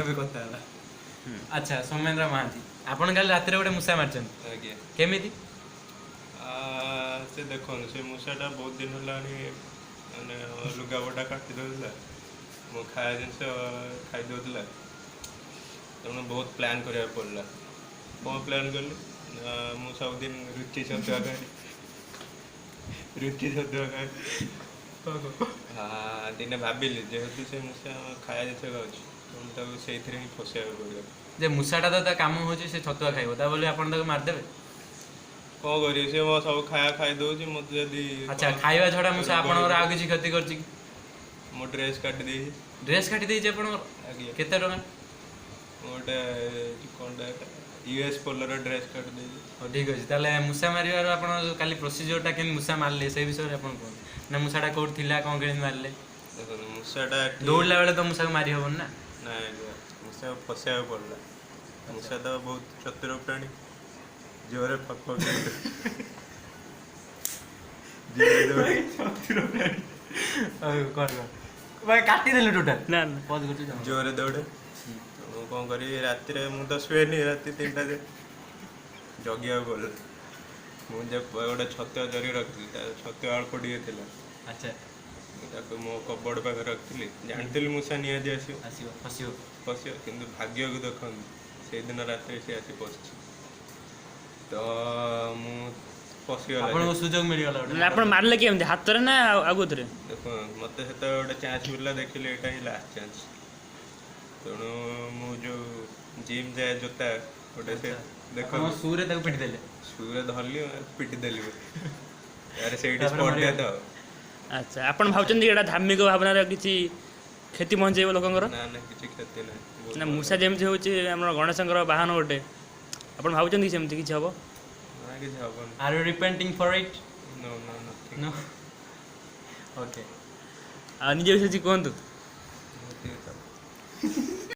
ବି କଥା ହେଲା। ଆଚ୍ଛା ସୌମେନ୍ଦ୍ର ମହାନ୍ତି, ଆପଣ କାଲି ରାତିରେ ଗୋଟେ ମୂଷା ମାରିଛନ୍ତି? ଆଜ୍ଞା। କେମିତି? ସେ ଦେଖନ୍ତୁ, ସେ ମୂଷାଟା ବହୁତ ଦିନ ହେଲାଣି ମାନେ ଲୁଗାପଟା କାଟି ଦେଉଥିଲା, ମୋ ଖାଇବା ଜିନିଷ ଖାଇ ଦେଉଥିଲା। ତେଣୁ ବହୁତ ପ୍ଲାନ୍ କରିବାକୁ ପଡ଼ିଲା। କ'ଣ ପ୍ଲାନ୍ କଲି ନା, ମୁଁ ସବୁଦିନ ରୁଚି ଛତୁଆ ଖାଏ, ରୁଚି ଛତୁଆ ଖାଏ। ଦିନେ ଭାବିଲି, ଯେହେତୁ ସେ ମୂଷା ଖାଇବା ଜିନିଷ ଖାଉଛି, ତେଣୁ ତାକୁ ସେଇଥିରେ ହିଁ ଫସେଇବାକୁ ପଡ଼ିବ। ଯେ ମୂଷାଟା ତ ତା କାମ ହେଉଛି ସେ ଛତୁଆ ଖାଇବ, ତା ବୋଲି ଆପଣ ତାକୁ ମାରିଦେବେ? କ'ଣ କରିବି, ସେ ମୋ ସବୁ ଖାଇବା ଖାଇ ଦେଉଛି ମୋତେ ଯଦି। ଆଚ୍ଛା, ଖାଇବା ଛଡ଼ା ମୂଷା ଆପଣଙ୍କର ଆଉ କିଛି କ୍ଷତି କରିଛି କି? ମୋ ଡ୍ରେସ୍ କାଟି ଦେଇଛି। ଡ୍ରେସ୍ କାଟି ଦେଇଛି ଆପଣଙ୍କର? ଆଜ୍ଞା। କେତେ ଟଙ୍କା? ମୁଁ ଗୋଟେ କ'ଣଟା ୟୁଏସ୍ ପୋଲୋର ଡ୍ରେସ୍ କାଟି ଦେଇଛି। ହଉ, ଠିକ୍ ଅଛି। ତାହେଲେ ମୂଷା ମାରିବାର ଆପଣ ଯୋଉ କାଲି ପ୍ରୋସିଜିଓରଟା, କେମିତି ମୂଷା ମାରିଲେ ସେଇ ବିଷୟରେ ଆପଣ କୁହନ୍ତୁ ନା। ମୂଷାଟା କୋଉଠି ଥିଲା, କ'ଣ କେମିତି ମାରିଲେ? ଦେଖନ୍ତୁ, ମୂଷାଟା ଏଠି ଦୌଡ଼ିଲା ବେଳେ ତ ମୂଷାକୁ ମାରି ହବନି ନା। ନାଇଁ ଆଜ୍ଞା, ମୂଷାକୁ ଫସେଇବାକୁ ପଡ଼ିଲା। ମୂଷା ତ ବହୁତ ଚତୁର ପ୍ରାଣୀ, ଜୋରେ ଫକ୍ ଫକ୍ ଜୋରେ ଦୌଡ଼ି। ଚତୁର ପ୍ରାଣୀ। କର କର ଭାଇ, କାଟିଦେଲୁ ଟୋଟାଲ। ନା ନା। ପଜ୍ କରୁଛି। ଜୋରେ ଦୌଡ଼େ। ତ ମୁଁ କ'ଣ କରିବି, ରାତିରେ ମୁଁ ତ ଶୁଏନି, ରାତି 3ଟା ଯାଏ ଜଗିବାକୁ ପଡ଼ିଲା। ମୁଁ ଯେ ଗୋଟେ ଛତୁଆ ଜରି ରଖିଥିଲି, ତା ଛତୁଆ ଅଳ୍ପ ଟିକେ ଥିଲା। ମୁଁ ତାକୁ ମୋ କବର୍ଡ଼ ପାଖରେ ରଖିଥିଲି। ଜାଣିଥିଲି ମୂଷା ନିହାତି ଆସିବ। ଆସିବ, ଫସିବ। ପଶିବ। କିନ୍ତୁ ଭାଗ୍ୟକୁ ଦେଖନ୍ତୁ, ସେଇଦିନ ରାତିରେ ସେ ଆସି ପଶିଛି। ତ ମୁଁ ପଶିଗଲା। ଆପଣଙ୍କୁ ସୁଯୋଗ ମିଳିଗଲା ଗୋଟେ। ମାନେ ଆପଣ ମାରିଲେ କେମିତି, ହାତରେ ନା ଆଉ କୋଉଥିରେ? ଦେଖ, ମୋତେ ସେତେବେଳେ ଗୋଟେ ଚାନ୍ସ ମିଳିଲା, ଦେଖିଲି ଏଇଟା ହିଁ ଲାଷ୍ଟ ଚାନ୍ସ। ତେଣୁ ମୁଁ ଯୋଉ ଜିମ୍ ଯାଏ ଜୋତା ଗୋଟେ, ସେ ଦେଖ, ଆପଣ ସୁରେ ତାକୁ ପିଟି ଦେଲେ? ସୁରେ ଧରିଲି, ପିଟି ଦେଲି। ଆରେ ସେଇଠି ତାପରେ ସ୍ପଟ୍ ମରିଗଲା। ଡେଥ୍ ଆଉ। ଆଚ୍ଛା, ଆପଣ ଭାବୁଛନ୍ତି ଏଇଟା ଧାର୍ମିକ ଭାବନାର କିଛି କ୍ଷତି ପହଞ୍ଚେଇବ ଲୋକଙ୍କର? ନା ନା, କିଛି କ୍ଷତି ନାହିଁ, ବହୁତ ନା ଭଲ। ମୂଷା ଯେମିତି ହେଉଛି ଆମର ଗଣେଶଙ୍କର ବାହନ ଗୋଟେ, ଆପଣ ଭାବୁଛନ୍ତି କି ସେମିତି କିଛି ହବ? ନା, କିଛି ହବନି। Are you repenting for it? No no, nothing. No, okay. ଆଉ ନିଜ ବିଷୟରେ କିଛି କୁହନ୍ତୁ।